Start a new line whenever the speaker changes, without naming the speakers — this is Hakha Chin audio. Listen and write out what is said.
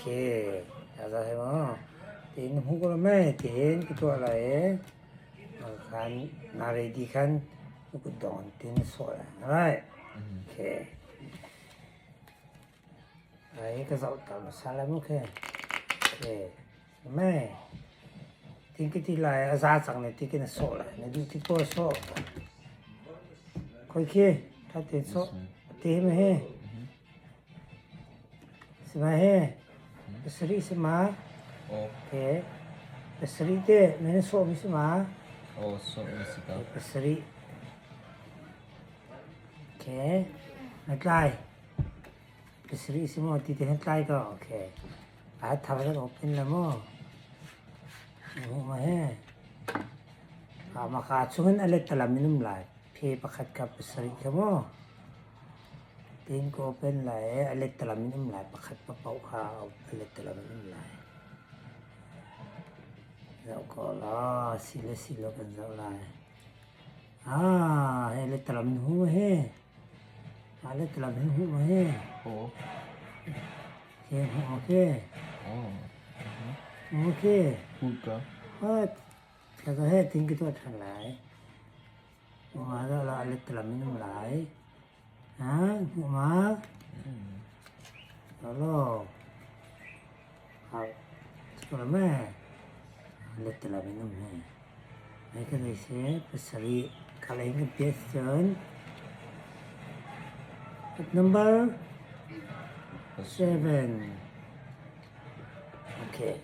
Okay. A za he maw? Tiin na hmuh ko lo mei? Tihin ka tuah lai i khan na ready khan na kutdong in tin na sawh lai. Alright. Okay. Ai ka zoh ta hmasa lai mu khi. Okay. Mei. Tin ka ti lai a za cang ne ti khi na sawh lai. Na duh ti paoh sawh. Khoi khi tha tein sawh. Ti hi ma hi. Si ma hi. Pasarih si ma. Okay. Pasarih te mei na sawh mi si ma.
Aw sawh mi si ka.
Pasarih. Okay. Na tlai. Pasarih si maw ti te hin tlai ko. Okay. A thar kan open la maw. Ma he. Maka chungin a let talam in um lai. Phe pakhat kha pasarih kha maw. Tin ka open lai a let talam in um lai. Pakhat papaoh kha a let talam in um lai. Zoh ko la, si le si lo kan zoh lai. Ah, he let talam in hu he. Ah, let talam in hu he.
Oh.
He hu okay.
Oh.
Okay.
Hu ka.
What? Ka he ting ki tuah ṭhan lai. Mah dah la let talam in um lai. Ha, ma. Alo. Ha, sekolah me. Let talam in um he. Ai ka dei se pasarih kaleng kan piat cun. At number 7. Okay.